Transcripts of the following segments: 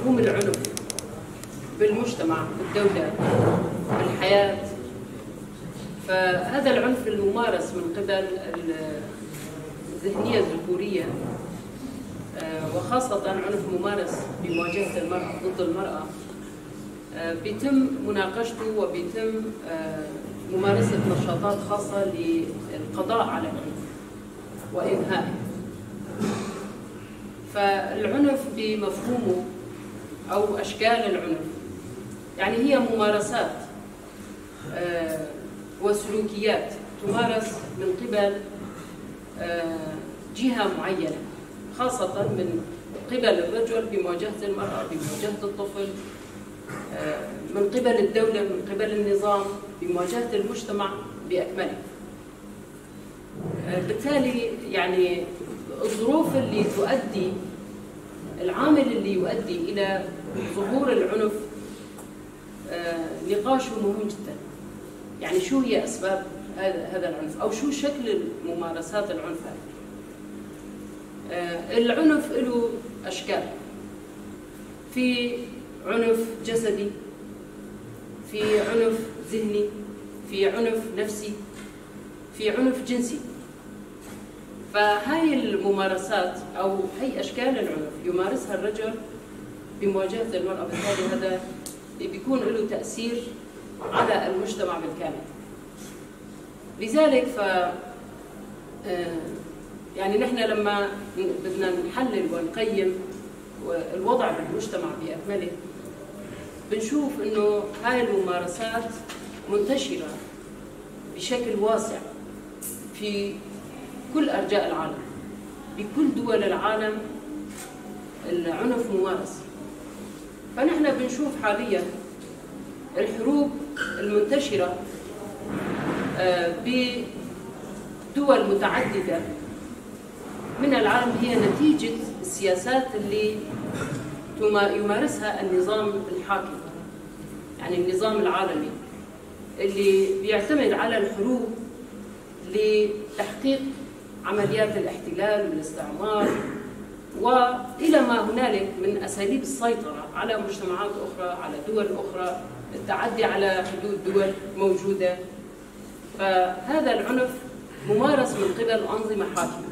مفهوم العنف بالمجتمع، بالدولة، بالحياة. فهذا العنف الممارس من قبل الذهنية الذكورية، وخاصة عنف ممارس بمواجهة المرأة ضد المرأة، بيتم مناقشته وبيتم ممارسة نشاطات خاصة للقضاء على العنف وإنهائه. فالعنف بمفهومه أو أشكال العنف يعني هي ممارسات وسلوكيات تمارس من قبل جهة معينة، خاصة من قبل الرجل بمواجهة المرأة، بمواجهة الطفل، من قبل الدولة، من قبل النظام، بمواجهة المجتمع بأكمله. بالتالي يعني الظروف اللي تؤدي، العامل اللي يؤدي إلى ظهور العنف نقاشه مهم جدا. يعني شو هي أسباب هذا العنف، أو شو شكل ممارسات العنف هذا؟ العنف له أشكال، في عنف جسدي، في عنف ذهني، في عنف نفسي، في عنف جنسي. فهاي الممارسات أو هي أشكال العنف يمارسها الرجل بمواجهة المرأة، بالتالي هذا بيكون له تأثير على المجتمع بالكامل. لذلك يعني نحن لما بدنا نحلل ونقيم الوضع بالمجتمع بأكمله بنشوف إنه هاي الممارسات منتشرة بشكل واسع في كل أرجاء العالم، بكل دول العالم العنف ممارس. فنحن بنشوف حاليا الحروب المنتشرة بدول متعددة من العالم هي نتيجة السياسات اللي يمارسها النظام الحاكم، يعني النظام العالمي اللي بيعتمد على الحروب لتحقيق عمليات الاحتلال والاستعمار وإلى ما هنالك من أساليب السيطرة على مجتمعات أخرى، على دول أخرى، التعدي على حدود دول موجودة. فهذا العنف ممارس من قبل أنظمة حاكمة،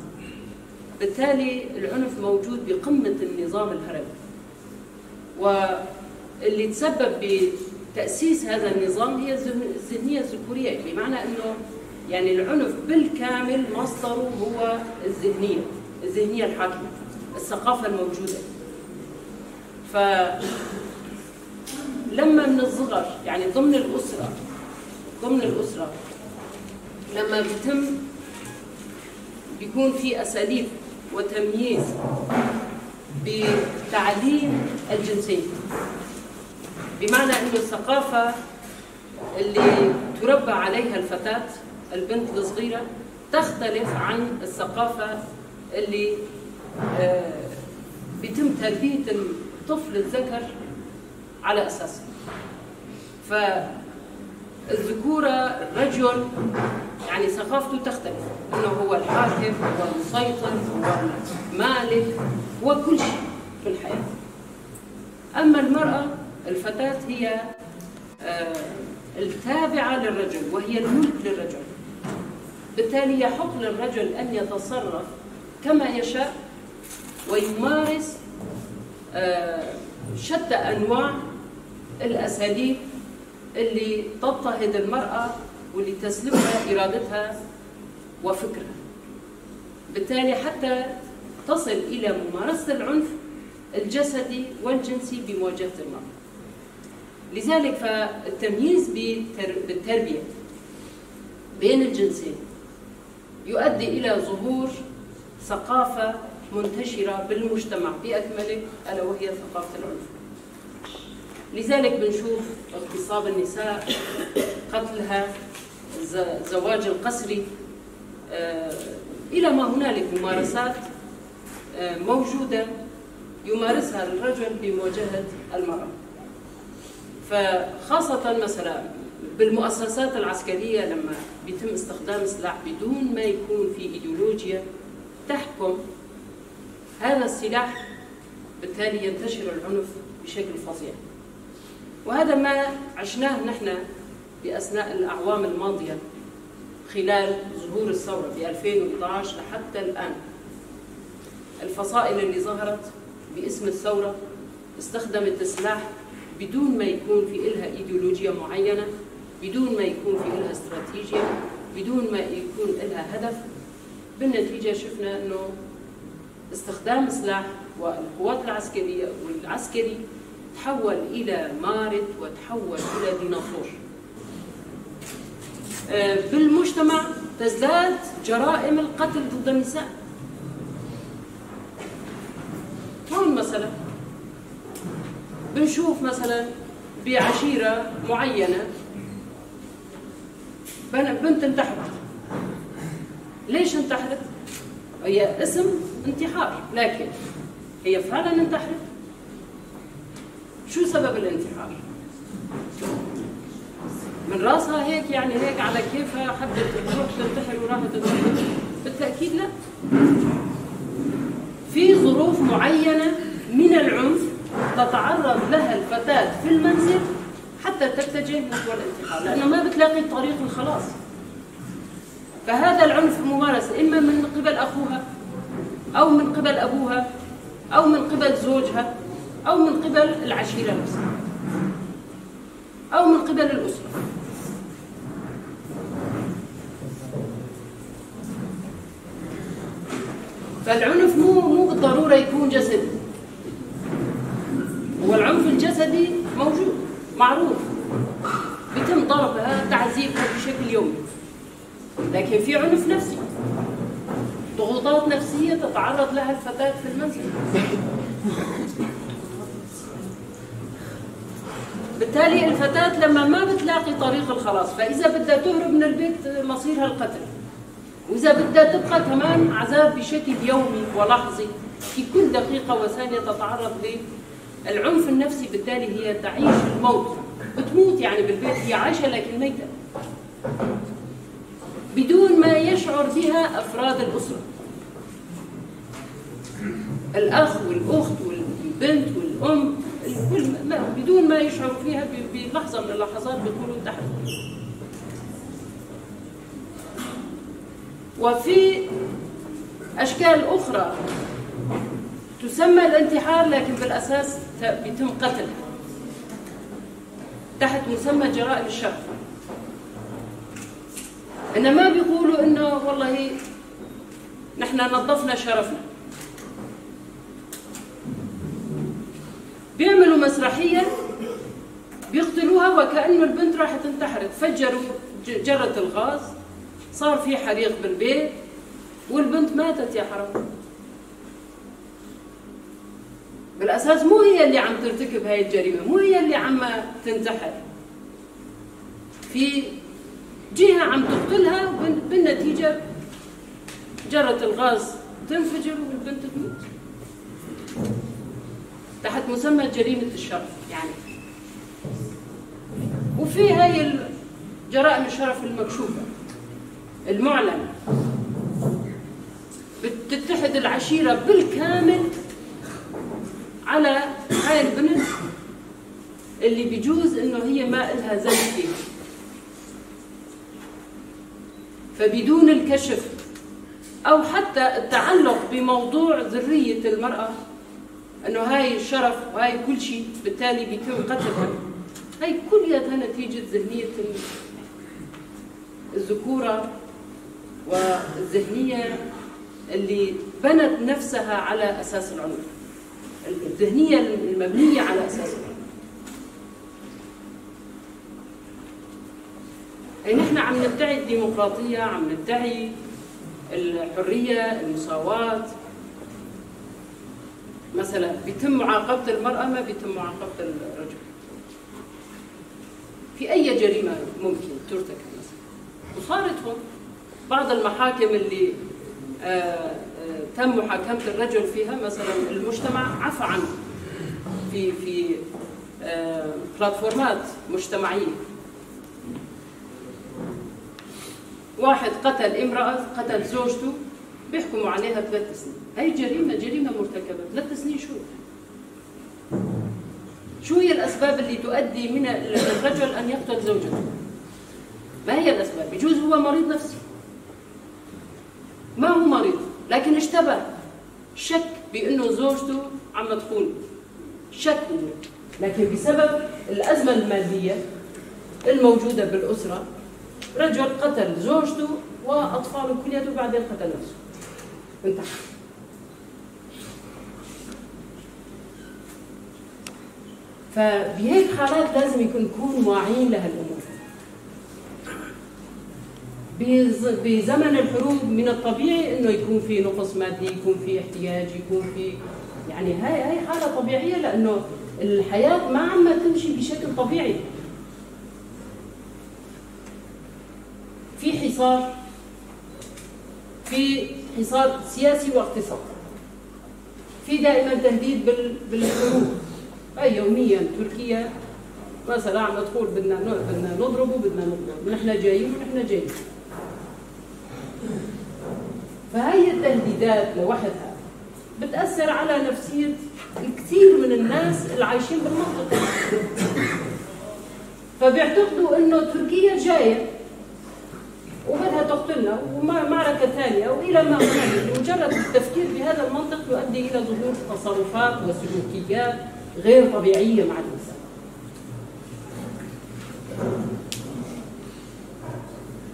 بالتالي العنف موجود بقمة النظام الهرمي، واللي تسبب بتأسيس هذا النظام هي الذهنية الذكورية، بمعنى أنه يعني العنف بالكامل مصدره هو الذهنية الحاكمة، الثقافة الموجودة. فلما من الصغر يعني ضمن الأسرة لما بيكون في أساليب وتمييز بتعليم الجنسين، بمعنى أنه الثقافة اللي تربى عليها الفتاة البنت الصغيرة تختلف عن الثقافة اللي بيتم تربية الطفل الذكر على أساسها. فالذكورة الرجل يعني ثقافته تختلف، انه هو الحاكم، هو المسيطر، هو المالك، هو كل شيء في الحياة. أما المرأة الفتاة هي التابعة للرجل وهي الملك للرجل، بالتالي يحق للرجل أن يتصرف كما يشاء ويمارس شتى أنواع الأساليب اللي تضطهد المرأة واللي تسلبها إرادتها وفكرها، بالتالي حتى تصل إلى ممارسة العنف الجسدي والجنسي بمواجهة المرأة. لذلك فالتمييز بالتربية بين الجنسين يؤدي إلى ظهور ثقافة منتشرة بالمجتمع بأكمله، ألا وهي ثقافة العنف. لذلك بنشوف اغتصاب النساء، قتلها، الزواج القسري، إلى ما هنالك ممارسات موجودة يمارسها الرجل بمواجهة المرأة. فخاصة مثلا بالمؤسسات العسكرية لما بيتم استخدام سلاح بدون ما يكون في إيديولوجيا تحكم هذا السلاح، بالتالي ينتشر العنف بشكل فظيع. وهذا ما عشناه نحن بأثناء الأعوام الماضية خلال ظهور الثورة ب 2011 لحتى الآن. الفصائل اللي ظهرت باسم الثورة استخدمت السلاح بدون ما يكون في إلها إيديولوجيا معينة، بدون ما يكون في إلها استراتيجيا، بدون ما يكون إلها هدف. بالنتيجة شفنا أنه استخدام السلاح والقوات العسكرية والعسكري تحول إلى مارد وتحول إلى ديناصور. بالمجتمع تزداد جرائم القتل ضد النساء. هون مثلا بنشوف مثلا بعشيرة معينة بنت انتحرت. ليش انتحرت؟ هي اسم انتحار، لكن هي فعلا انتحرت؟ شو سبب الانتحار؟ من راسها هيك يعني هيك على كيفها حبت تروح تنتحر وراحت تنتحر؟ بالتأكيد لا. في ظروف معينة من العنف تتعرض لها الفتاة في المنزل حتى تتجه نحو الانتحار، لأنه ما بتلاقي طريق الخلاص. فهذا العنف ممارس إما من قبل أخوها أو من قبل أبوها أو من قبل زوجها أو من قبل العشيرة نفسها أو من قبل الأسرة. فالعنف مو بالضرورة يكون جسدي. هو العنف الجسدي موجود معروف، بيتم ضربها تعذيبها بشكل يومي، لكن في عنف نفسي، ضغوطات نفسية تتعرض لها الفتاة في المنزل. بالتالي الفتاة لما ما بتلاقي طريق الخلاص، فإذا بدها تهرب من البيت مصيرها القتل، وإذا بدها تبقى كمان عذاب بشكل يومي ولحظي في كل دقيقة وثانية تتعرض للعنف النفسي. بالتالي هي تعيش الموت، بتموت يعني بالبيت، هي عايشة لكن ميتة بدون ما يشعر بها أفراد الأسرة، الأخ والأخت والبنت والأم، الكل بدون ما يشعروا فيها بلحظة من اللحظات بيقولوا انتحرت. وفي أشكال أخرى تسمى الانتحار لكن بالأساس بيتم قتلها تحت مسمى جرائم الشرف. إنما بيقولوا إنه والله نحن نظفنا شرفنا، بيعملوا مسرحية بيقتلوها وكأنه البنت راحت انتحرت، فجروا جرة الغاز، صار في حريق بالبيت والبنت ماتت يا حرام. بالأساس مو هي اللي عم ترتكب هاي الجريمة، مو هي اللي عم تنتحر، في جهة عم تقتلها، بالنتيجة جرة الغاز تنفجر والبنت تموت تحت مسمى جريمة الشرف يعني. وفي هاي جرائم الشرف المكشوفة المعلنة، بتتحد العشيرة بالكامل على هاي البنت اللي بيجوز انه هي ما إلها ذنب فيها، فبدون الكشف او حتى التعلق بموضوع ذرية المرأة انه هاي الشرف وهاي كل شيء، بالتالي بيتم قتلها. هاي كلها نتيجة ذهنية الذكورة والذهنية اللي بنت نفسها على أساس العنف، الذهنية المبنية على أساس العنف. أي نحن عم ندعي الديمقراطية، عم ندعي الحرية، المساواة. مثلا بيتم معاقبة المرأة، ما بيتم معاقبة الرجل في أي جريمة ممكن ترتكب مثلا. وصارت هون بعض المحاكم اللي تم محاكمة الرجل فيها مثلا المجتمع عفى عنه في بلاتفورمات مجتمعية. واحد قتل امرأة، قتل زوجته، بيحكموا عليها 3 سنين. هي جريمة، جريمة مرتكبة، 3 سنين شو؟ شو هي الأسباب اللي تؤدي من الرجل أن يقتل زوجته؟ ما هي الأسباب؟ بجوز هو مريض نفسي، ما هو مريض لكن اشتبه، شك بأنه زوجته عم تخون، شك، لكن بسبب الأزمة المادية الموجودة بالأسرة رجل قتل زوجته وأطفاله كلياته وبعدين قتل نفسه، انتحر. فبهيك حالات لازم نكون واعيين لهالأمور. بزمن الحروب من الطبيعي انه يكون في نقص مادي، يكون في احتياج، يكون في يعني هاي حالة طبيعية، لأنه الحياة ما عم تمشي بشكل طبيعي. في حصار، في حصار سياسي واقتصادي، في دائما تهديد بالحروب. أي يوميا تركيا مثلا عم تقول بدنا نضربه، بدنا نضرب، نحن جايين ونحن جايين. فهي التهديدات لوحدها بتأثر على نفسية الكثير من الناس اللي عايشين بالمنطقة، فبيعتقدوا انه تركيا جاية وبدها تقتلنا ومعركة ثانية والى ما هنالك. مجرد التفكير بهذا المنطق يؤدي الى ظهور تصرفات وسلوكيات غير طبيعية مع الإنسان.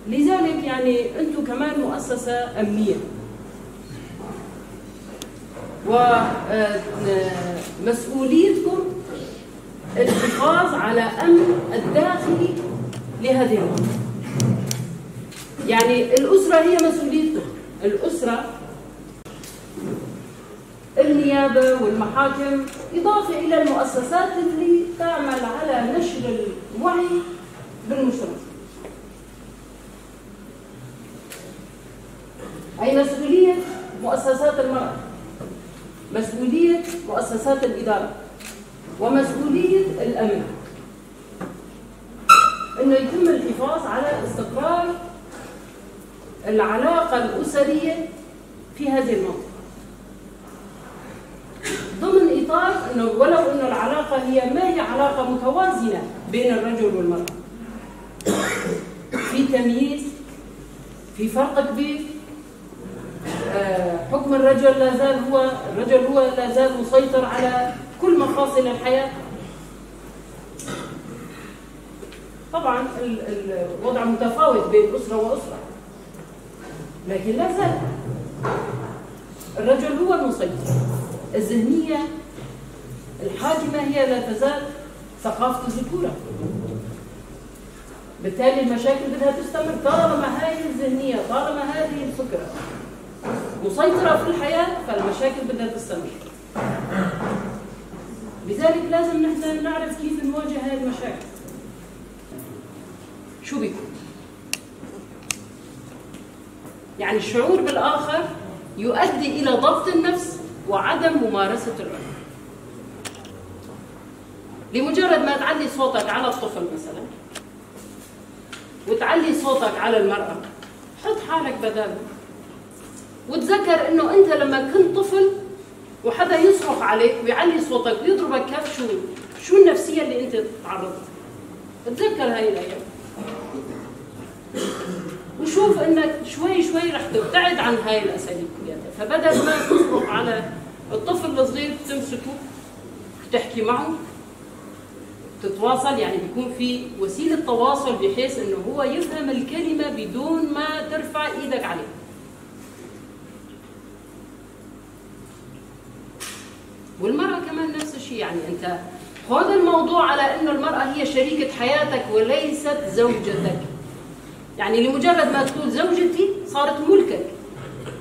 لذلك يعني أنتم كمان مؤسسة أمنية، ومسؤوليتكم الحفاظ على أمن الداخلي لهذه المنطقة. يعني الأسرة هي مسؤوليتكم، الأسرة، النيابة والمحاكم، إضافة إلى المؤسسات اللي تعمل على نشر الوعي بالمجتمع. أي مسؤولية مؤسسات المرأة، مسؤولية مؤسسات الإدارة، ومسؤولية الأمن، إنه يتم الحفاظ على استقرار العلاقة الأسرية في هذه المنطقة، ضمن إطار إنه ولو إنه العلاقة هي ما هي علاقة متوازنة بين الرجل والمرأة، في تمييز، في فرق كبير. حكم الرجل لا زال هو الرجل، هو لا زال مسيطر على كل مفاصل الحياة. طبعا الوضع متفاوت بين أسرة وأسرة، لكن لا زال الرجل هو المسيطر. الذهنية الحاكمة هي لا تزال ثقافة الذكورة، بالتالي المشاكل بدها تستمر طالما هذه الذهنية، طالما هذه الفكرة مسيطرة في الحياة، فالمشاكل بدها تستمر. لذلك لازم نحن نعرف كيف نواجه هذه المشاكل. شو بيكون؟ يعني الشعور بالآخر يؤدي إلى ضبط النفس وعدم ممارسة العنف. لمجرد ما تعلي صوتك على الطفل مثلا، وتعلي صوتك على المرأة، حط حالك بداله، وتذكر انه انت لما كنت طفل وحدا يصرخ عليك ويعلي صوتك ويضربك كف، شو النفسية اللي انت تعرضت؟ تذكر هاي الايام، وشوف انك شوي شوي رح تبتعد عن هاي الاساليب كلها. فبدل ما تصرخ على الطفل الصغير، تمسكه، تحكي معه، تتواصل، يعني بيكون في وسيلة تواصل بحيث انه هو يفهم الكلمة بدون ما ترفع ايدك عليه. والمرأة كمان نفس الشيء، يعني انت خذ الموضوع على انه المرأة هي شريكة حياتك وليست زوجتك. يعني لمجرد ما تقول زوجتي صارت ملكك،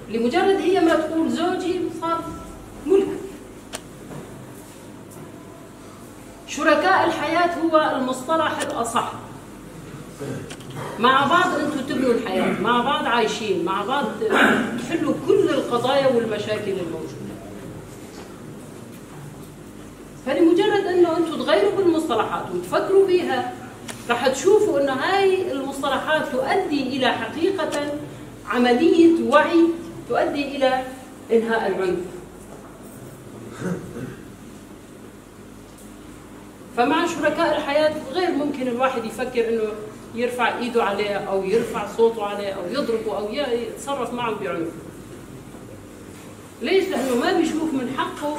لمجرد هي ما تقول زوجي صار ملكك. شركاء الحياة هو المصطلح الأصح. مع بعض انتم تبنوا الحياة، مع بعض عايشين، مع بعض تحلوا كل القضايا والمشاكل الموجودة. فلمجرد انه انتم تغيروا بالمصطلحات وتفكروا بها، رح تشوفوا انه هاي المصطلحات تؤدي الى حقيقة عملية وعي تؤدي الى انهاء العنف. فمع شركاء الحياة غير ممكن الواحد يفكر إنه يرفع إيده عليه أو يرفع صوته عليه أو يضربه أو يتصرف معه بعنف. ليش؟ لأنه ما بيشوف من حقه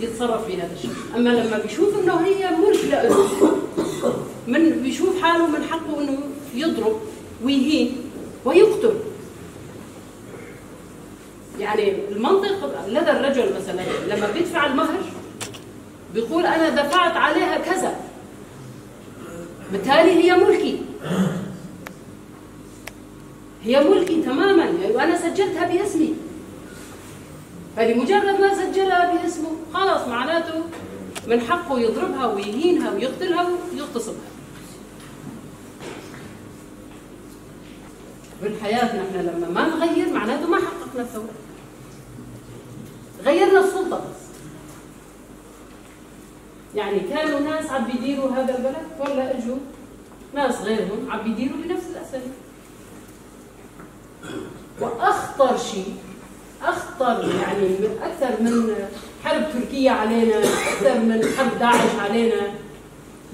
يتصرف بهذا الشيء. أما لما بيشوف إنه هي ملك له، من بيشوف حاله من حقه إنه يضرب ويهين ويقتل. يعني المنطق لدى الرجل مثلا لما بيدفع المهر بيقول أنا دفعت عليها كذا، بالتالي هي ملكي، هي ملكي تماما، يعني وأنا سجلتها باسمي. فلمجرد ما سجلها باسمه خلاص معناته من حقه يضربها ويهينها ويقتلها ويغتصبها. بالحياة نحن لما ما نغير معناته ما حققنا الثورة، غيرنا السلطة بس. يعني كانوا ناس عم بيديروا هذا البلد ولا اجوا ناس غيرهم عم بيديروا بنفس الاساليب. واخطر شيء، اخطر يعني من اكثر من حرب تركيا علينا، اكثر من حرب داعش علينا،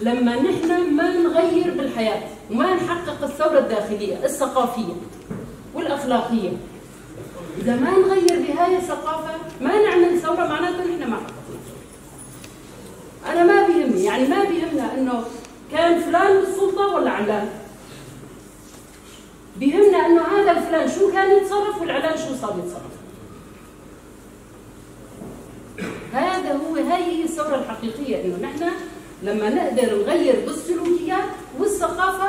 لما نحن ما نغير بالحياة وما نحقق الثورة الداخلية الثقافية والأخلاقية. إذا ما نغير بهاي الثقافة ما نعمل ثورة، معناته نحن ما حققنا. أنا ما بيهمني، يعني ما بيهمنا إنه كان فلان بالسلطة ولا علان، بيهمنا إنه هذا الفلان شو كان يتصرف والعلان شو صار يتصرف. هذا هو، هاي هي الثورة الحقيقية، إنه نحن لما نقدر نغير بالسلوكيات والثقافة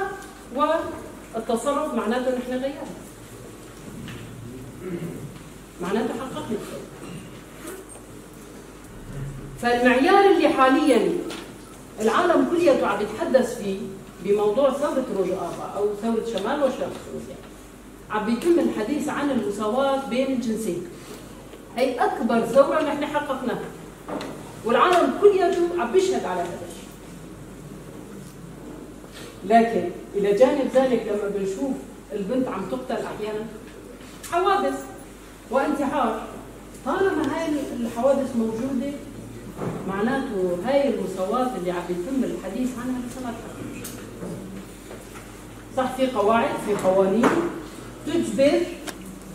والتصرف معناته نحن غيرنا، معناته حققنا الثورة. فالمعيار اللي حاليا العالم كليته عم يتحدث فيه بموضوع ثورة روجآفا أو ثورة شمال وشرق سوريا، عم بيتم الحديث عن المساواة بين الجنسين. هي أكبر ثورة نحن حققناها، والعالم كليته عم بيشهد على هذا الشيء. لكن إلى جانب ذلك لما بنشوف البنت عم تقتل أحيانا، حوادث وانتحار، طالما هاي الحوادث موجودة معناته هاي المساواة اللي عم يتم الحديث عنها لسه ما تحققت. صح في قواعد، في قوانين تجبر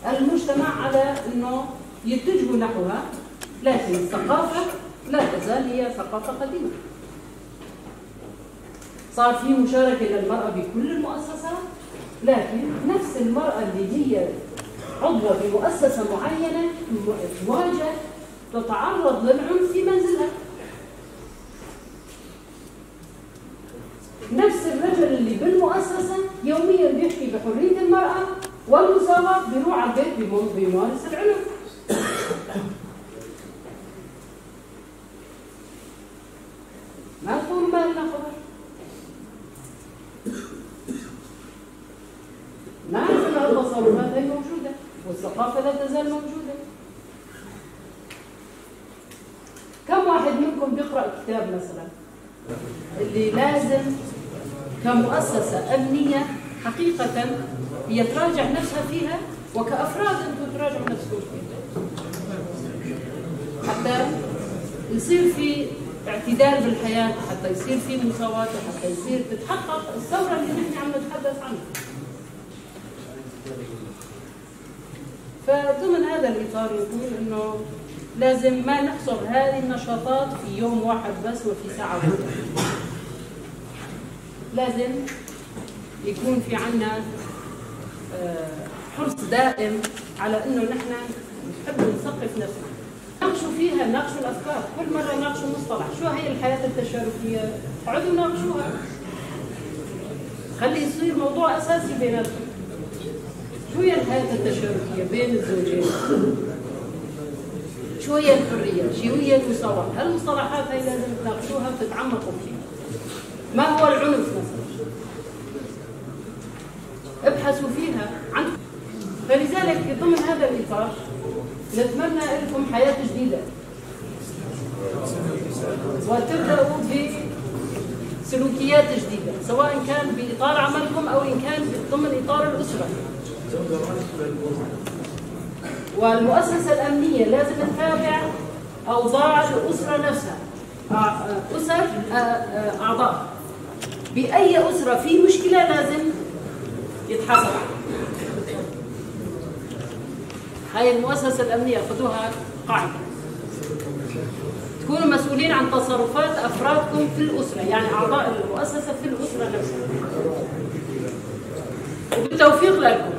المجتمع على انه يتجهوا نحوها، لكن الثقافة لا تزال هي ثقافة قديمة. صار في مشاركة للمرأة بكل المؤسسات، لكن نفس المرأة اللي هي عضوة بمؤسسة معينة تواجه تتعرض للعنف في منزلها. نفس الرجل اللي بالمؤسسة يوميا بيحكي بحرية المرأة والمساواة بيروح على البيت بيمارس العنف. ما تقولوا ما لنا خبر. نعرف ان التصرفات هي موجودة والثقافة لا تزال موجودة. كم واحد منكم بيقرأ كتاب مثلا؟ اللي لازم كمؤسسة أمنية حقيقة هي تراجع نفسها فيها، وكأفراد أنتم تراجعوا نفسكم فيها، حتى يصير في اعتدال بالحياة، حتى يصير في مساواة، حتى يصير تتحقق الثورة اللي نحن عم نتحدث عنها. فضمن هذا الإطار نقول إنه لازم ما نحصر هذه النشاطات في يوم واحد بس وفي ساعة واحدة. لازم يكون في عنا حرص دائم على إنه نحن نحب نثقف نفسنا. ناقشوا فيها، ناقشوا الأفكار، كل مرة ناقشوا مصطلح، شو هي الحياة التشاركية؟ اقعدوا ناقشوها. خلي يصير موضوع أساسي بيناتكم. شو هي الحياة التشاركية بين الزوجين؟ شو هي الحرية؟ شو هي المساواة؟ هالمصطلحات هي لازم تناقشوها وتتعمقوا فيها. ما هو العنف مثلا؟ ابحثوا فيها عندكم. فلذلك ضمن هذا الإطار نتمنى لكم حياة جديدة، وتبدأوا بسلوكيات جديدة، سواء كان بإطار عملكم أو إن كان ضمن إطار الأسرة. والمؤسسة الأمنية لازم تتابع أوضاع الأسرة نفسها. أسر أعضاء. بأي أسرة في مشكلة لازم يتحاسب عليها. هاي المؤسسة الأمنية خذوها قاعدة. تكونوا مسؤولين عن تصرفات أفرادكم في الأسرة، يعني أعضاء المؤسسة في الأسرة نفسها. وبالتوفيق لكم.